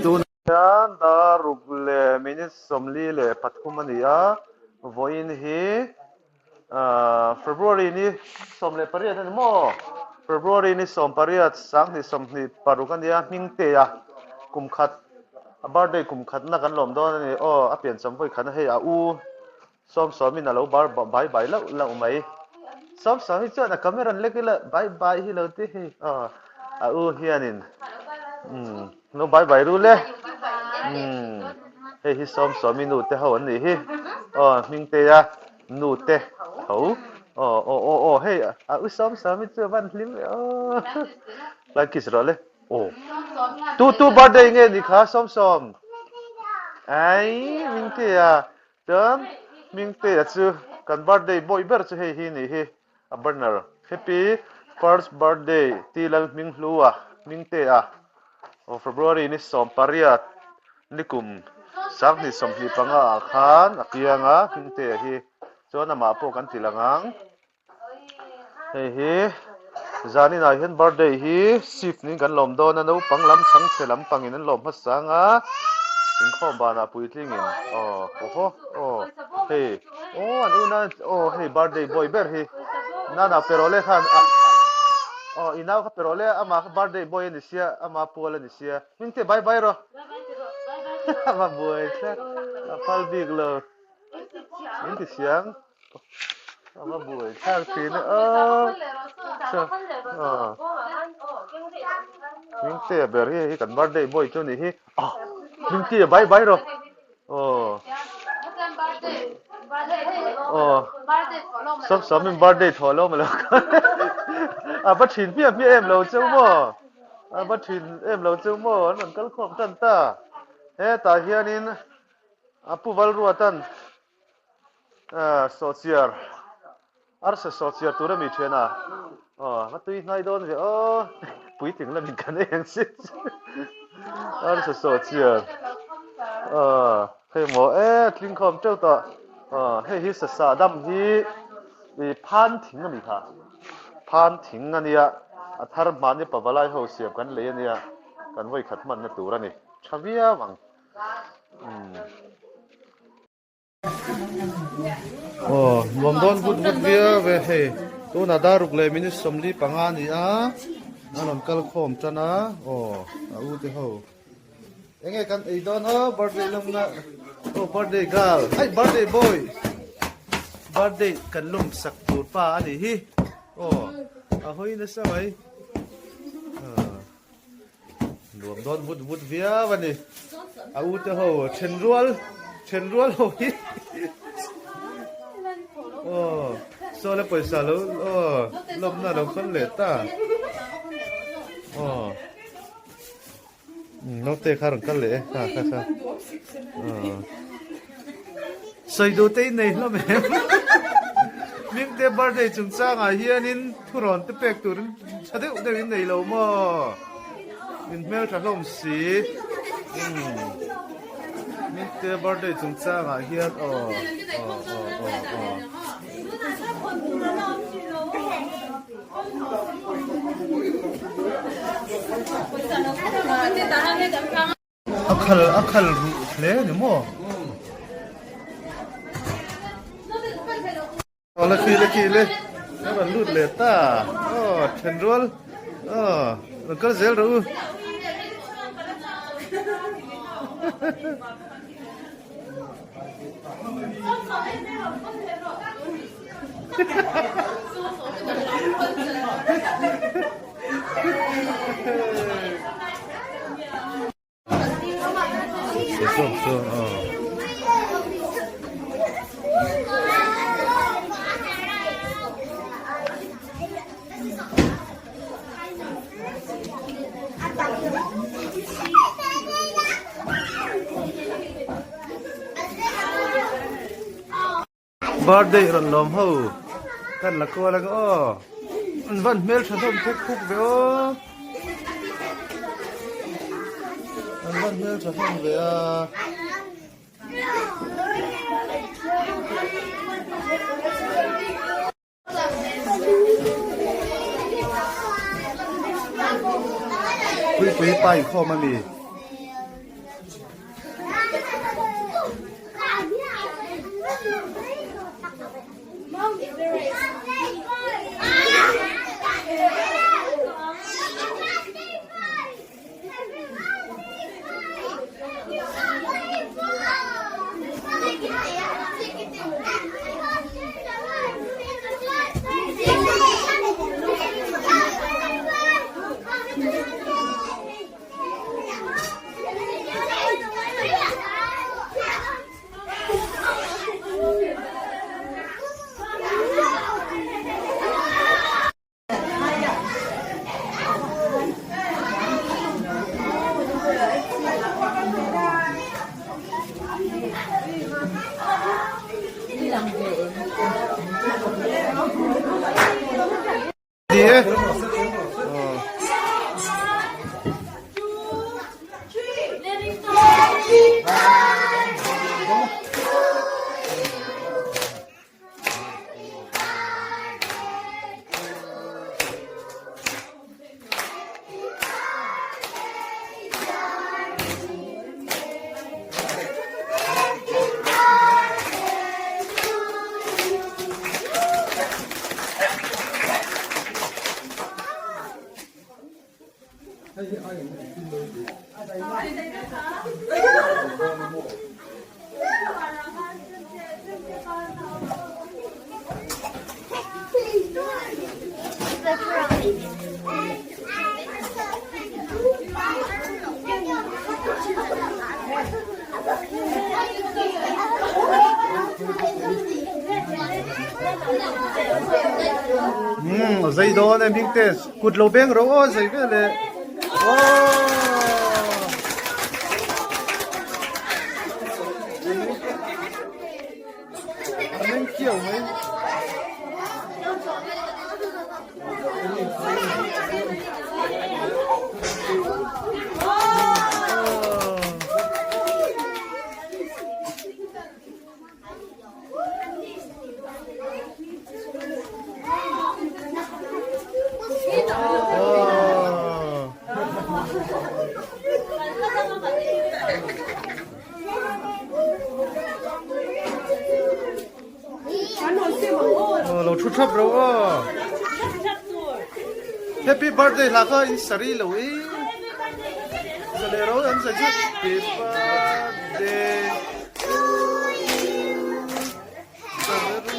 Tun hian dar ruk leh minute 43 a ni a, vawiin hi February ni 18 a ni maw? February ni 18 2026 a nia, Hmingtea kum khat a birthday kum khatna kan lawm dawn a ni aw, a piancham vawi khatna hei a u Sawm sawmin a lo bar bai bai lauh lauh mai. Sawm sawmi chuan a camera lek ila bai bai hi lo ti hei aw a u hianin umm lo bai bai ru le umm hei hi sawm sawmi nu te ho an nih hi aw Hmingtea nu te tho aw aw aw aw hei a u sawm sawmi chu a van hlim e aw lai kiss rawh le aw tu tu birthday nge ni kha sawm sawm ai Hmingtea Chuan Hmingtea chu kan birthday bawi ber chu hei hi nih hi a banner Happy first birthday ti lal hming hlu a Hmingtea aw February ni 18 nikum 2025 ah khan a piang a Hmingtea hi chuan amah pawh kan ti lang ang. Hei hi zanin ah hian birthday hi shift niin kan lawm dawn a naupang lam chhangchhe lampangin an lawm hmasa ang a inkhawm banah puitlingin aw awhaw aw hei aw an una aw hei birthday boy ber hi nana perawle khan a aw i nau kha perawle amah kha birthday boy a ni sia ama pual a ni sia hmingte bye bye rawh ama buai thlak a phal bik lo min ti siang. A va buai thlak thin e aw Hmingtea ber hi hei kan birthday boy chu anih hi ah Hmingtea bye bye rawh aw aw sawm sawm in birthday thawh lo maw a va thin hmiah hmiah em lo cheu maw a va thin em lo cheu maw an rawn kal khawm tan ta hetah hianin a pu Valruatan Sawhchiar, arsa sawhchiar tur a mi thian a, aw a tui hnai dawn ve aw, puitling lamin kan ei ang si arsa sawhchiar, aw hei maw e tling khawm teuh tawh, aw hei hi sasa dam hi i phan thing a mi kha, phan thing a nia, a thar hmani pavalai ho siam kan lei a nia, kan vawi khat hmanna tur a ni, tha viau ang. Aw nuam dawn vut vut viau e hei tunah dar ruk leh minute 45 a ni a a rawn kal khawm tan a aw a u te ho enge kan ei dawn aw birthday lawmna aw birthday girl ai birthday boy birthday kan lawm sak tur pa a nih hi aw a hawi nasa mai. Nuam dawn vut vut viau a ni. A u te ho then rual then rual ho hi. Aw saw le pawisa lo aw lawmna lo khawn leh ta. Aw naute kha rawn kal leh e kha kha kha. Aw sawi duh te in nei hlawm em. Mimte birthday chungchangah hianin Thurawn te pek turin tha deuh deuh in nei lo maw? Min hmel tha hlawm si. Umm. Minte birthday chungchangah hian aw aw aw aw aw. A khal a khal ruh hle a ni maw? Aw la khi le khi le a rawn lut leh ta aw then rual aw rawn kal zel rawh u. Birthday rawn lawm ho kan la kual ang aw an van hmel tha hlawm thek khuk ve aw an van hmel tha hlawm ve a. Puipui pa inkhawm a mi. Umm a zei dawn e hming te kut lo beng ro aw zei vel e aww. A meng kiau mai. Lo thu thap ro aw. Happy birthday hla kha in sari lo i. Zale ro an zai chu happy birthday to you. Zale ro.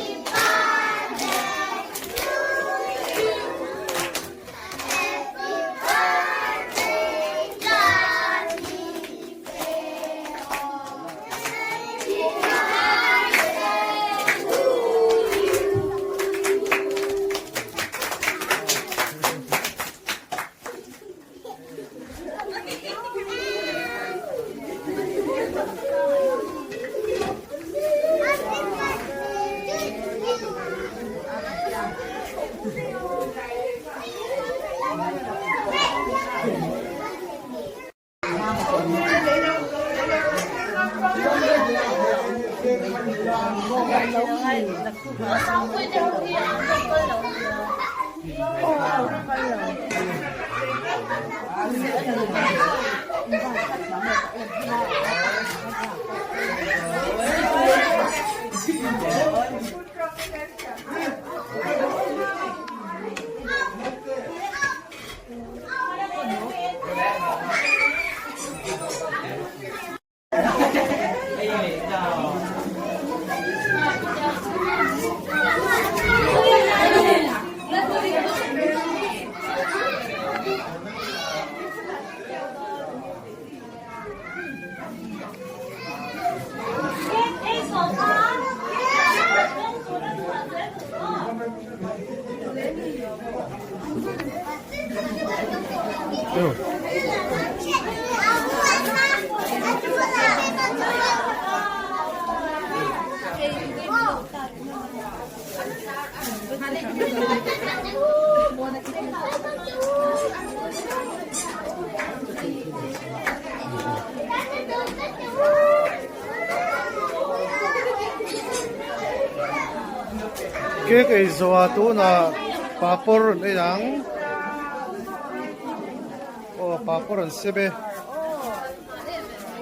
Cake ei zawh ah tunah papawr an ei ang aw papawr an sem e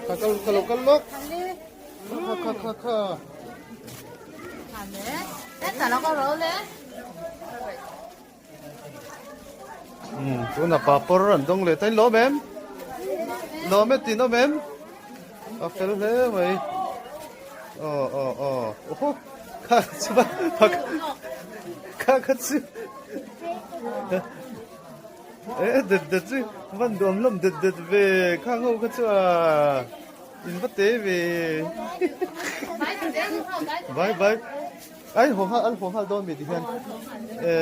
ka kal ka lo kal lawk kha kha kha kha Umm tunah papawr an dawng leh ta in lawm em lawm e tin awm em a fel hle mai aw aw aw awhaw kha chu kha kha chu e det det chu van duam hlawm det det ve khang ho kha chu a in va te ve bye bye. Ai haw nghal an haw nghal dawn mi ti hian e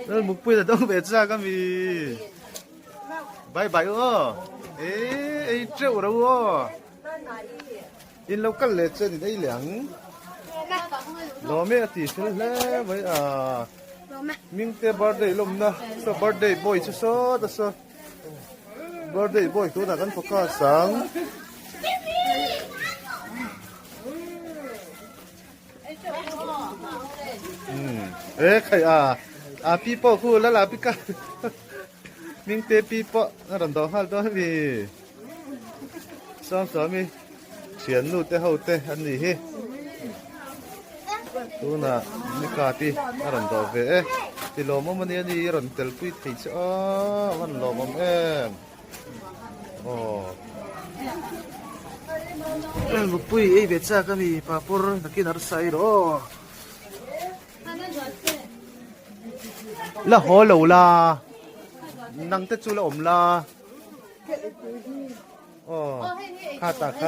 lal mukpui la dawng ve chak ami bye bye aw e ei teuh ro aw in lo kal leh chuan in ei leh ang lawm e a ti fel hle mai a Mingte birthday lawmna saw birthday boy chu sawt a saw Birthday boy tunah kan focus ang. Hmm. E khai a a pi po khu la la pi ka. Ming te pi po na ran do hal do mi. Sam sam mi thian nu te ho te an ni hi. Tunah nika te a rawn dawh ve e ti lawmawm a nia ni i rawn tel pui thei che a a van lawmawm em. Aw. Nupui ei ve chak a ni papawr nakin arsa ei rawh aw. La haw lo la nang te chu la awm la aw kha ta kha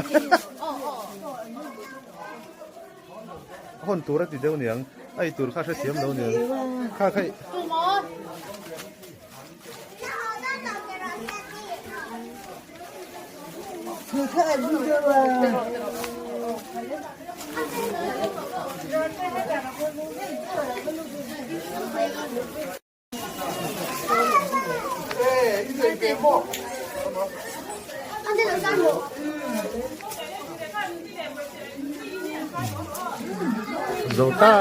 hawn tur a ti deuh niang a ei tur kha hrethiam lo niang kha kha Zo ta.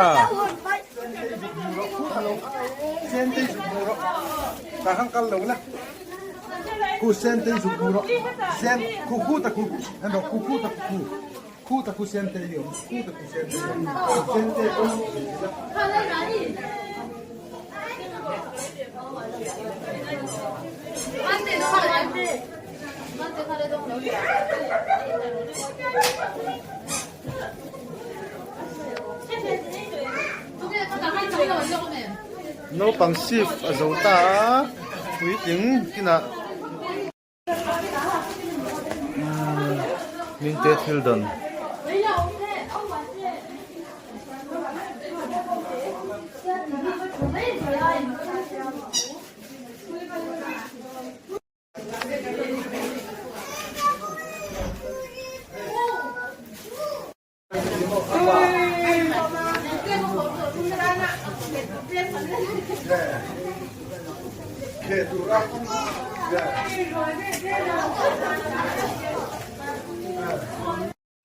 Naupang shift a zo ta a, puitling kinah Mingte thil dan.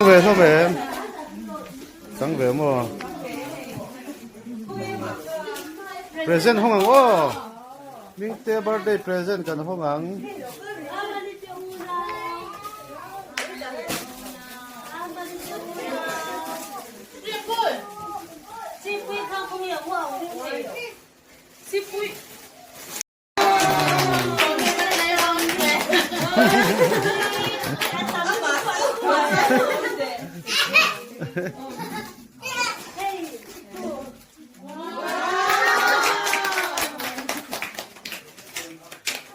Ve hlawm em chang ve maw present hawng ang aw Mingte birthday present kan hawng ang.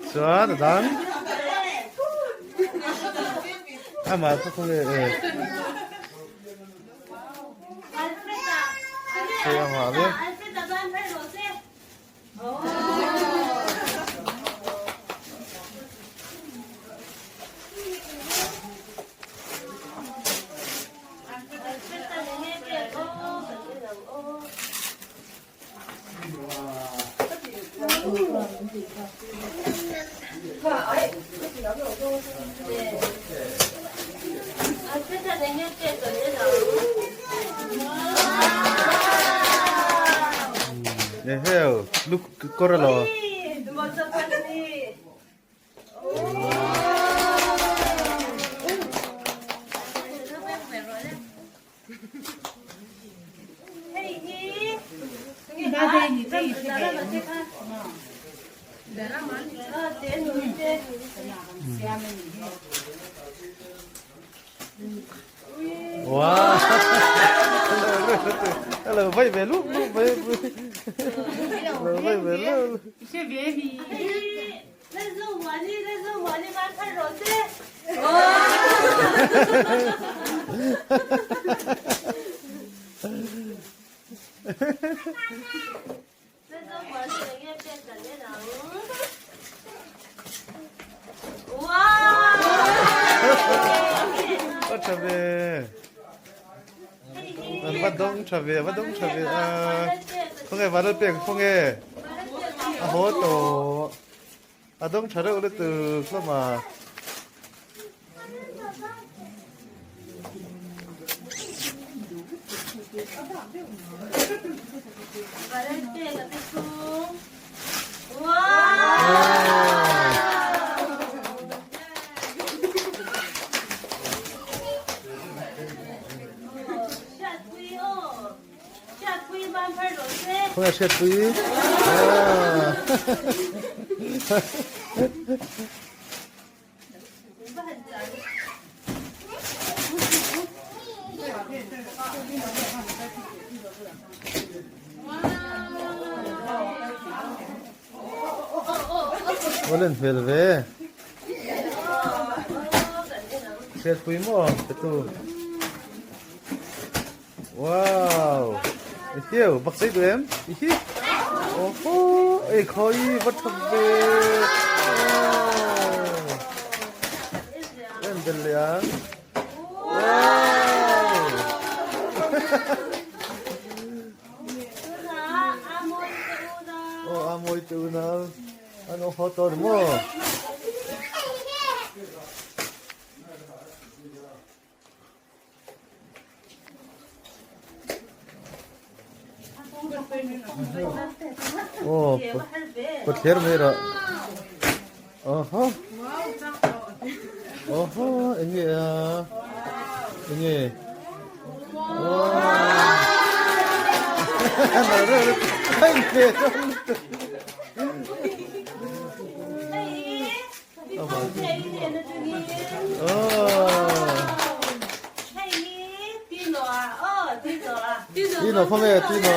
Chuan a dang amah kha khawnge e hei amah ve. Eheu luk kawr alo. Wow. Hello, vei ve lúc lúc vei. Hello, vei ve lúc. Va tha ve. Va dawng tha ve, va dawng tha ve a. Khawnge vanlal pek khawnge. A haw tawh. A dawng tha reuh lutuk hlawm a. Khawnge hriatpui? Awlen hmel ve. Hriatpui maw petu. Wow. Hiu, bak sei du em? Hi. Oho, ei khoi va thap ve. Em bel liang. Wow. Oh, amoi te unau. An oho to mo. Aw pathler mai rah awhaw awhaw eng nge a eng nge Tino không nghe Tino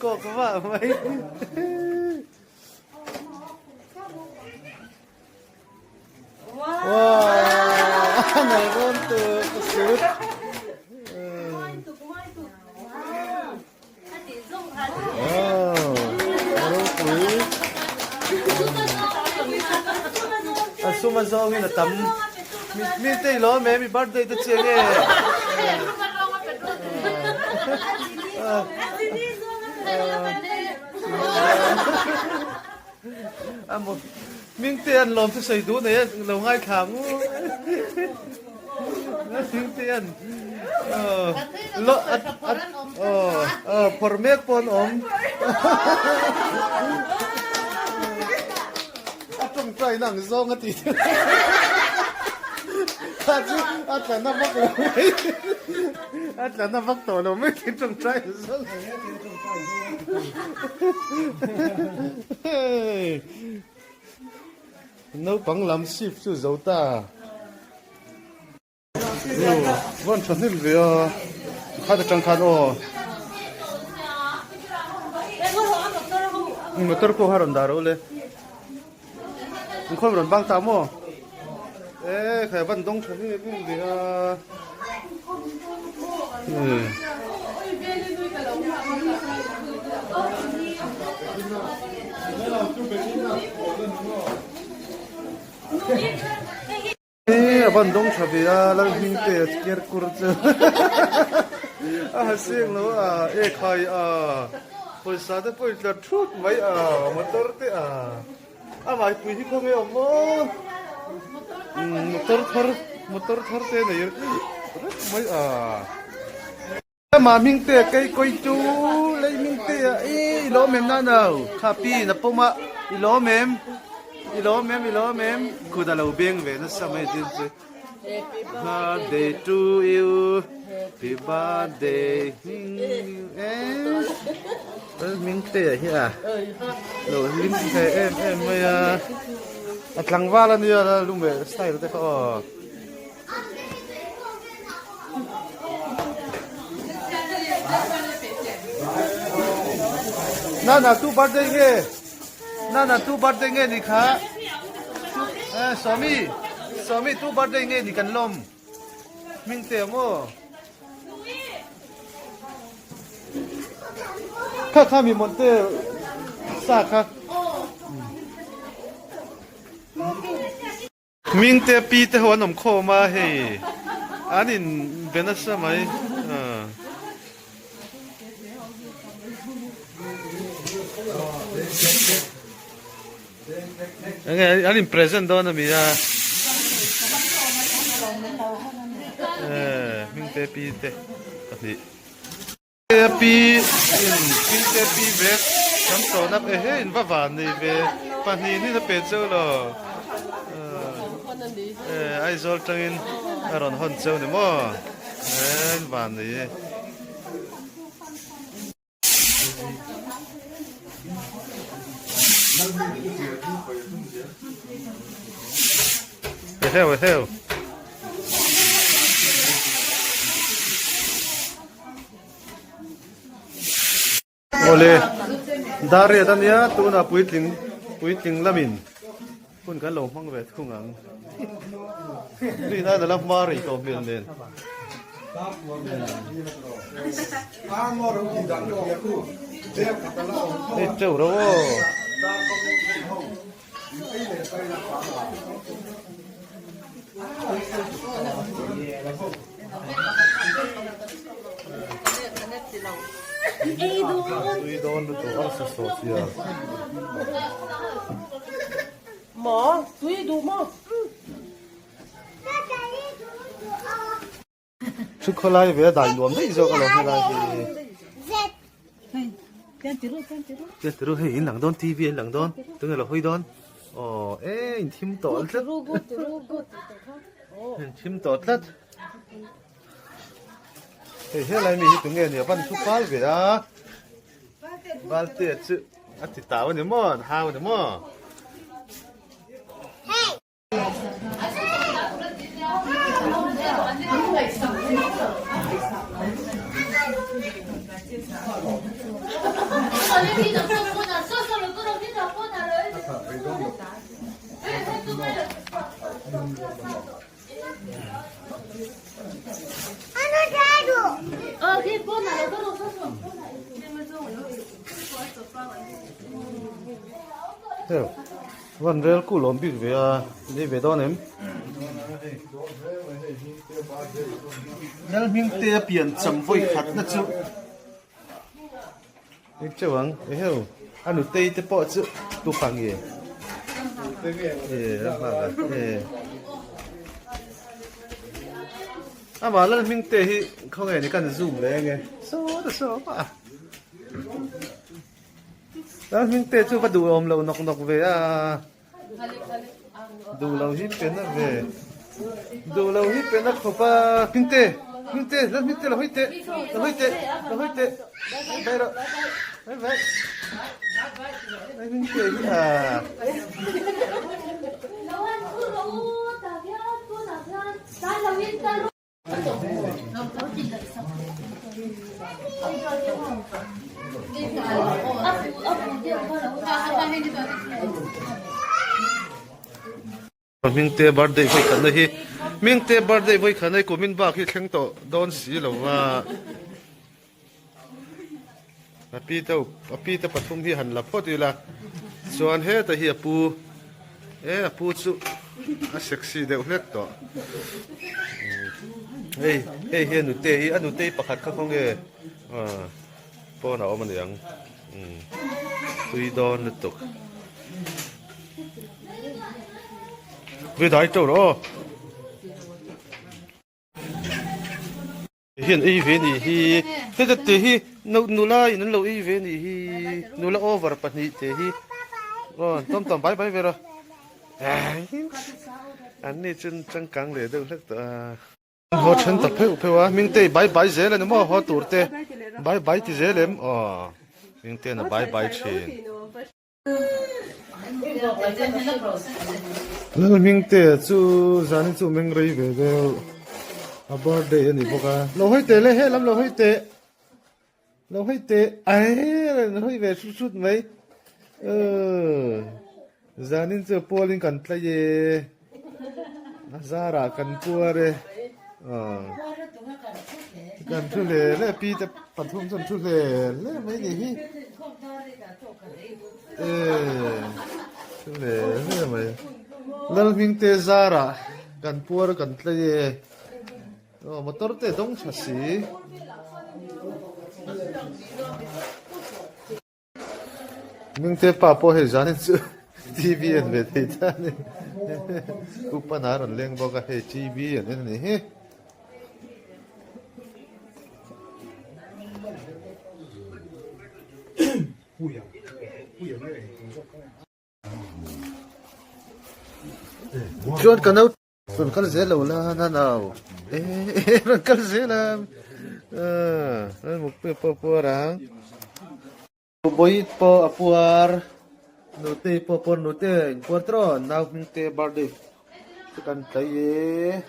Cô có vợ mấy Wow, này con từ sút. Wow, ropui. A sum a zawngin a tam. Mi te i lawm e, mi birthday te chiang e. A maw Mingte an lawm chu sawi duh nei a lo ngaithla ang u. Mingte an aw phawr mek pawh an awm. A tawngtai na ang zawng a tih kha chu a tla na vak lo mai. A tla na vak tawh lo mai tih tawngtai ang zawng. Naupang lam shift chu zo ta. Vawn tha hnem ve a, khat atang khan aw. Motor pawh kha rawn dah rawh le. Inkhawm rawn bang ta maw? E khai van dawng tha em em ve a. E a van dawng tha ve a Lalhming te a ker kur chu a ha seng lo a e khai a pawisa te pawh in tla thut mai a motor te a a maipui hi khawnge awm maw motor thar motor thar te nei rek mai a. Amah hming te kei kawi chu lei hming te ah i i lawm em nano kha pi na pawm a i lawm em i lawm em i lawm em kut a lo beng ve nasa mai tin chu birthday to you happy birthday hming em hming te ah hi a lo hlim ve em em mai a a tlangval ania lumeh style te kha aw. Nana tu birthday nge Nana tu birthday nge ni kha eh Swami Swami tu birthday nge ni kan lom ming te mo kha kha mi mon te sa kha Hmingte pi te ho an awm khawm a hei an in be nasa mai enge an in present dawn ami a hmingte pi te pahnih. Pi in Hmingte pi vek kan tawn a ehe in va van nei ve pahnih ni na pe cheu lo eh Aizawl tangin a rawn hawn cheu ni maw eh in van nei e. Eheu eheu. Awle, dar riat ania tunah puitling puitling lamin hun kan lo hmang ve thung ang. Rina la hma rei tawh hmel nen. Hei teuh reuh aw. Tui dawn lutuk arsa sawh chiah. Maw tui duh maw. Thu khawlai ve a dai nuam daih zawk alawm helai hi. Pian tiru hei in lang dawn TV in lang dawn tunge lo hawi dawn aw e in thim tawh tlat in thim tawh tlat hei helai mi hi tunge nia van thu fal ve a valte chu a ti tau ani maw an hau ani maw. Van rel kul awm bik ve a, nei ve dawn em? Lalhmingte a pian cham vawi khatna chu eng teuh ang eheu a nutei te pawh chu tufa nge e a hman a e amah Lalhmingte hi khawnge ni kan zoom leh ange saw ta saw a. Hming te chu va duh awm lo nawk nawk ve a duh lo hi pen a ve duh lo hi pen a khawp a hming te hming te la hming te la hawi teh la hawi teh la hawi teh bai rawh bai bai bai hming te hi a. Hmingte birthday vawi khatna hi Hmingte birthday vawi khatna hi kumin bak hi thleng tawh dawn si lo va a pi te a pi te pathum hi han la phawt ila chuan heta hi a pu e a pu chu a sexy deuh hlek tawh hei hei hi a nute hi a nute hi pakhat kha khawnge ah pawn a awm a niang umm tui dawn lutuk tui dai teuh rawh aw. Hian ei ve nih hi heta te hi nula in an lo ei ve nih hi nula over pahnih te hi aw tam tam bai bai ber a an ni chuan changkang leh deuh hlek tawh a haw then ta pheuh pheuh a hming te bai bai zel a ni maw haw tur te bai bai ti zel em aw hming ten a bai bai thin. Lalhmingte chu zan hi chu meng rei ve deuh a birthday a ni bawk a lo hawi teh le helam lo hawi teh lo hawi teh ai rawn hawi ve hrut hrut mai aw zanin chu pualin kan tlai e a zarah kan puar e aw kan thu hle hle pi te pathum chuan thu hle hle mai ni hi. Hle hle mai Lalhmingte zarah kan puar kan tlei e aw motor te dawng tha si Hmingte pa pawh hei zanin chu TV an ve thei ta a ni Upana a rawn leng bawk a hei TV an en a ni hi. Chuan ka nau rawn kal zel lo la na nau e rawn kal zel a rawn muk pawh puar ang. Bawih pawh a puar. Nutei pawh pawn nute inpuar tawh a nau hmingte birthday chu kan tlai e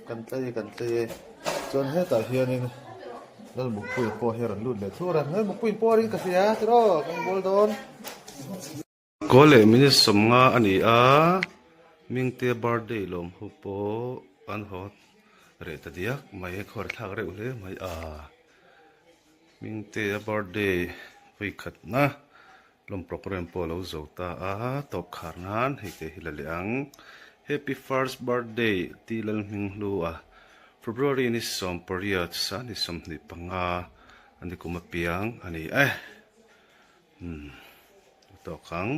kan tlai e kan tlai e chuan hetah hianin Lalmukpuia pawh hi a rawn lut leh thur a Lalmukpuia inpuar in ka hria tiraw kan bawl dawn. Kawl leh minute 50 a ni a hmingte birthday lawm ho pawh an haw reh ta diak mai a khawr thlak reuh hle mai a. Hmingtea birthday vawikhatna lawm program pawh a lo zo ta a, tawp khar nan hei te hi la leh ang. Happy first birthday tih Lalhminghlu a February ni 18 sa ni 25 a ni kum apiang a ni e. Umm tawk ang.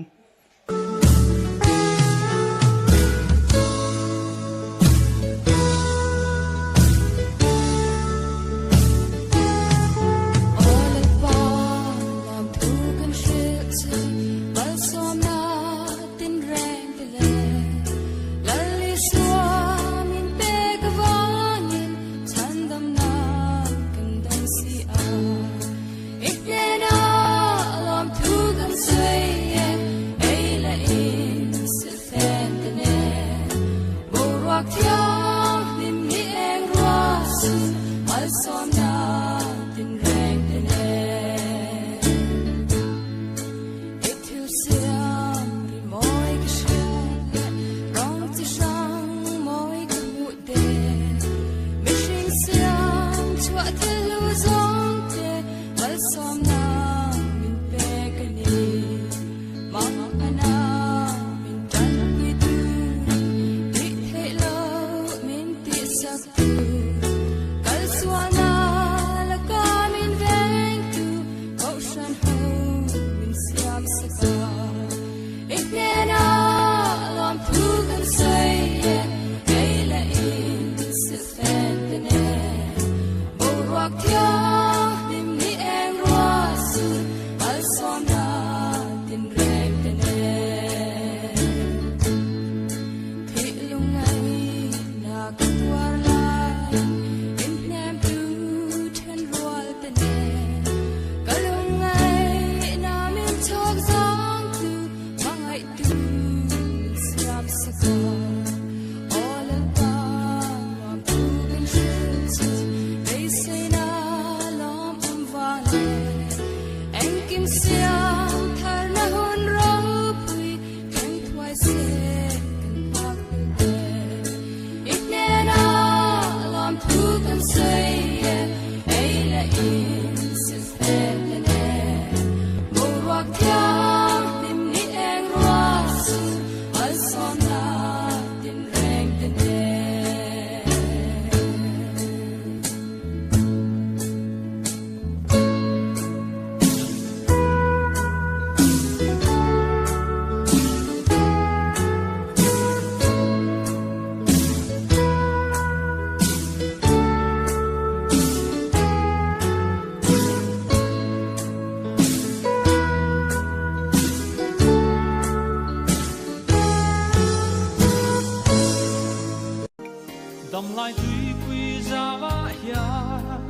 Damlai tuipui zauah hian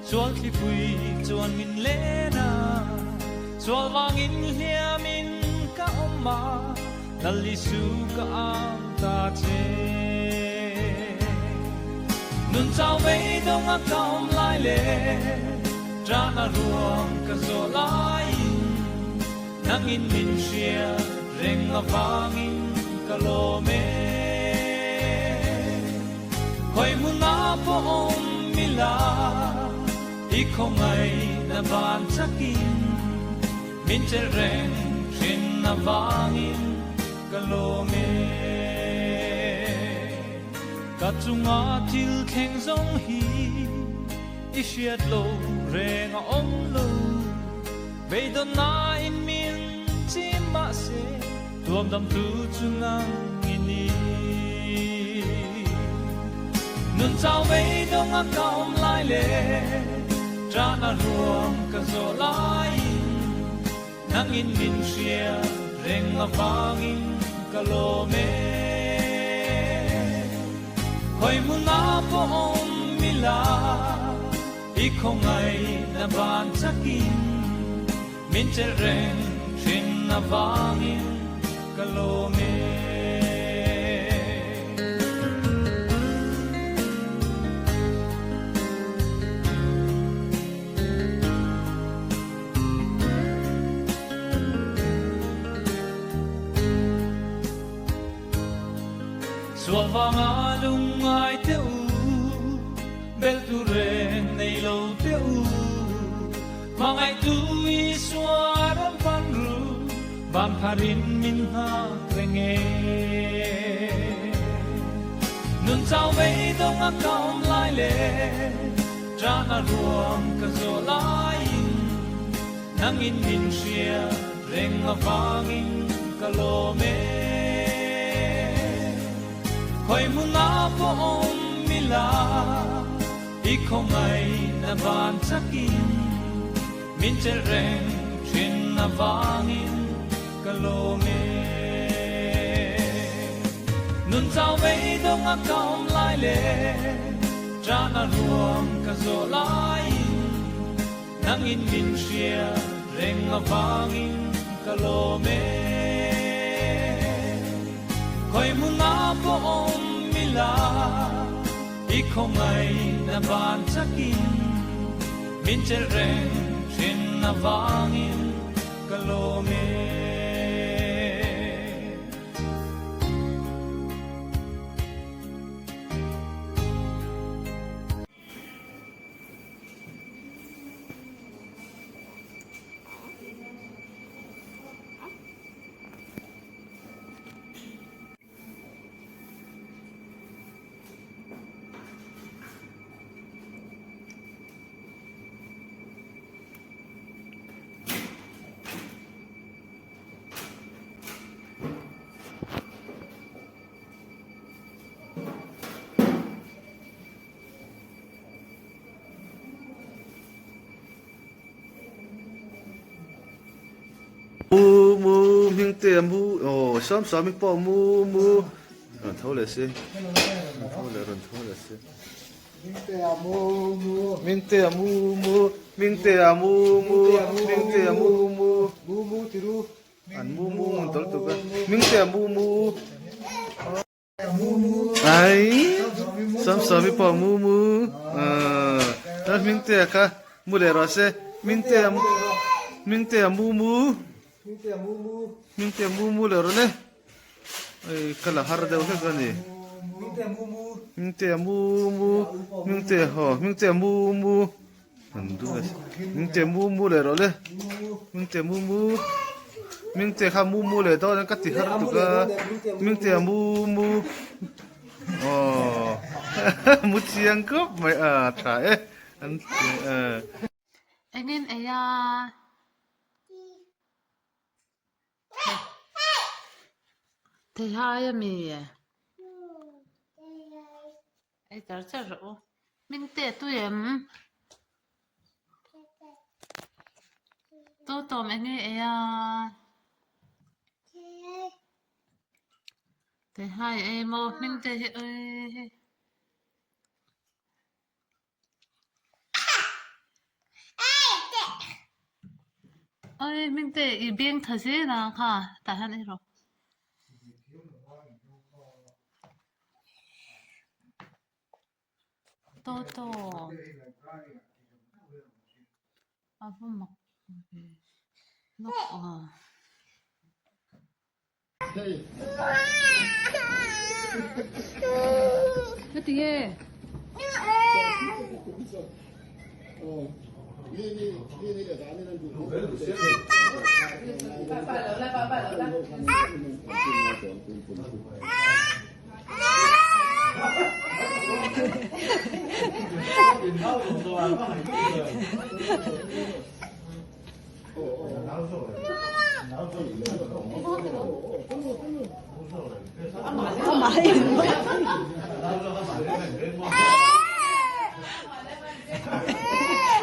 Sual thlipui chuan min len a, Sual vangin hliamin ka awm a, Lal Isu ka au ta che. Nun chau beidawng a ka awm lai leh, Ṭahna ruang ka zawh laiin, Nangin min hria reng avangin ka lawm e. Khawi hmunah pawh awm ila, i khawngaihna ban chakin min chelh reng thin avangin ka lawm e. Ka chunga thil thleng zawng hi i hriat lo reng a awm lo. Beidawnna in min chim mahse tuamdamtu chu nang i ni. Nun chau beidawng a ka awm lai leh ṭahna ruang ka zawh laiin nangin min hria reng avangin ka lawm e. Khawi hmunah pawh awm ila. I khawngaihna ban chakin min chelh reng thin. avangin ka lawm e. Sual vanga lungngai teh u, bel tu reng nei lo teh u, hmangaihtu Isua rawn pan ru, van pharin min nghak reng e. Nun chau beidawng a ka awm lai leh, ṭahna ruang ka zawh laiin, Nangin min hria reng avangin ka lawm e. Khawi hmunah pawh awm ila i khawngaihna van chakin min chelh reng thin avangin ka lawm e. Nun chau beidawng a ka awm lai leh ṭahna ruang ka zawh laiin Nangin min hria reng avangin ka lawm e. Khawi hmunah pawh awm ila i khawngaihna van chakin min chelh reng thin avangin ka lawm e. Mu mu hming te a mu aw sawm sawm hi pawh mu mu rawn tho leh si rawn tho leh rawn tho leh si hming te a mu mu hming te a mu mu hming te a mu mu an mu mu ngun tawlh tuk a hming te a mu mu. Ai Samsami pawh mu mu ta Hmingtea kha mu leh rawh se Hmingtea Hmingtea mu mu Hmingtea mu mu leh rawh le ei ka la har deuh hlek a ni Hmingtea mu mu Hmingtea haw Hmingtea mu mu An duh a Mingte mu mu leh rawh le Mingte mu mu Mingte kha mu mu leh dawn ka ti har tuk a Mingte mu mu aw mu chiang khawp mai a tha e an Engin ei a Theihai ami Ei char char rawh u. Hmingte tui em? Tu tawm eng nge ei a? Theihai ei maw hmingte hi ui. Oi hmingte i beng tha zel a kha tah hian ei rawh. Toto a va mak ve lawk a. Heti nge?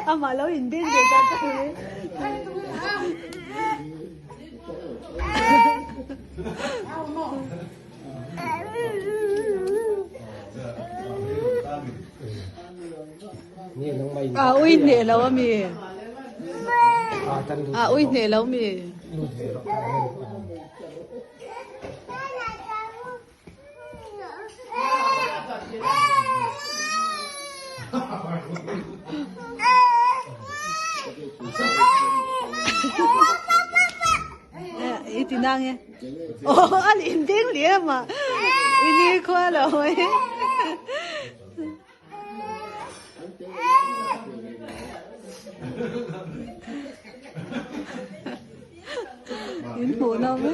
Amah lo in din ve ta ta mai. A ui hneh lo ami. A ui hneh lo mi. lut ve rawh tah hian a ni. I ti nang e. Oh, a in ding liam a. I ni khua lo mai. In hmuh nawm e.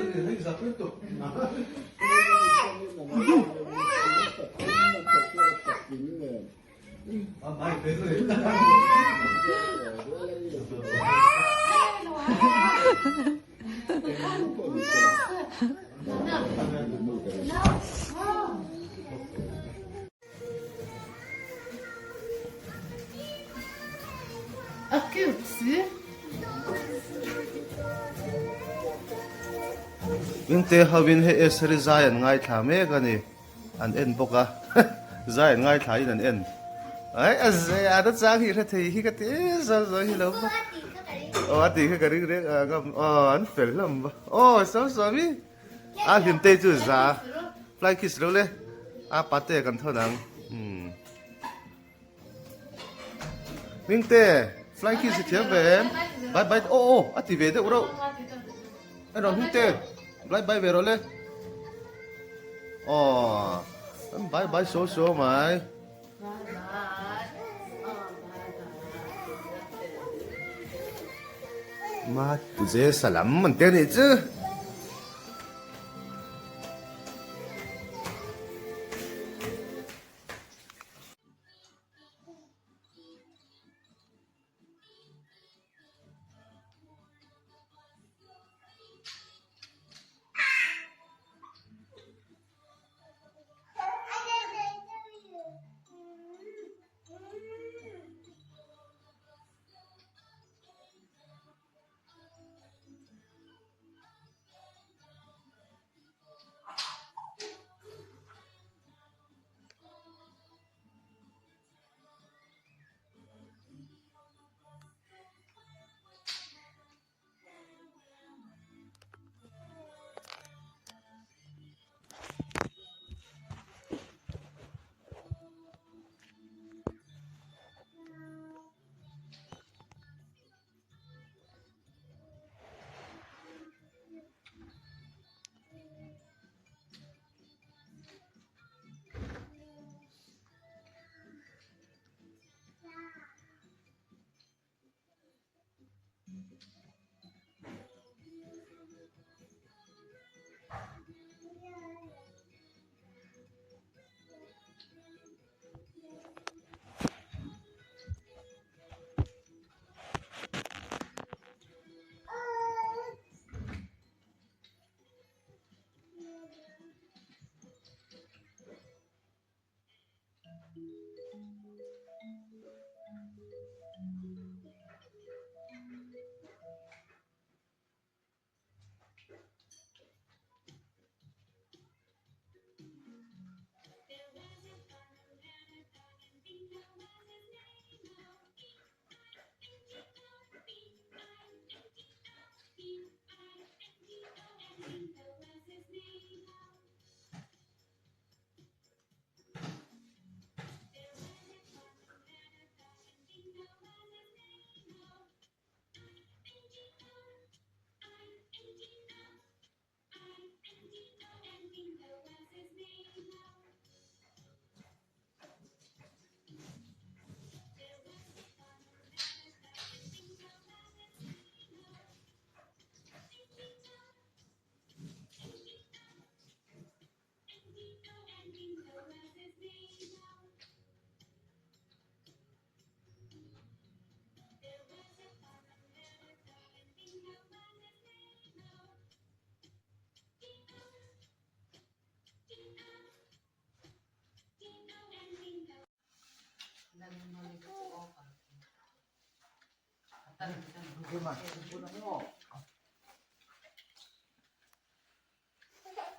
A cute si. Mingte hovin hei Estheri zai an ngaithla mek a ni. An en bawk a, zai an ngaithla in an en. Ai a zai a na chang hi hre thei hi ka ti zo zo hi lo va. Aw a tih kha ka ring reng a ngam aw an fel hlawm va. Aw so so mi a hlim te chu za fly kiss lo le a pate kan thawn ang. Hmm. Mingte fly kiss i thiam ve em? Bye bye aw aw a ti ve deuh reuh. Erawh Hmingte bye bye ve rawh le. Aw an bye bye suau suau mai. Ma tuje salam an te nih chu.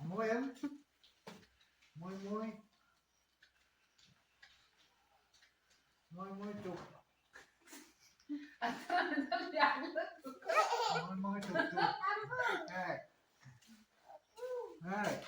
Mawi em? Mawi mawi. Mawi mawi tuk. Mawi mawi tuk tuk. Hey. Hey.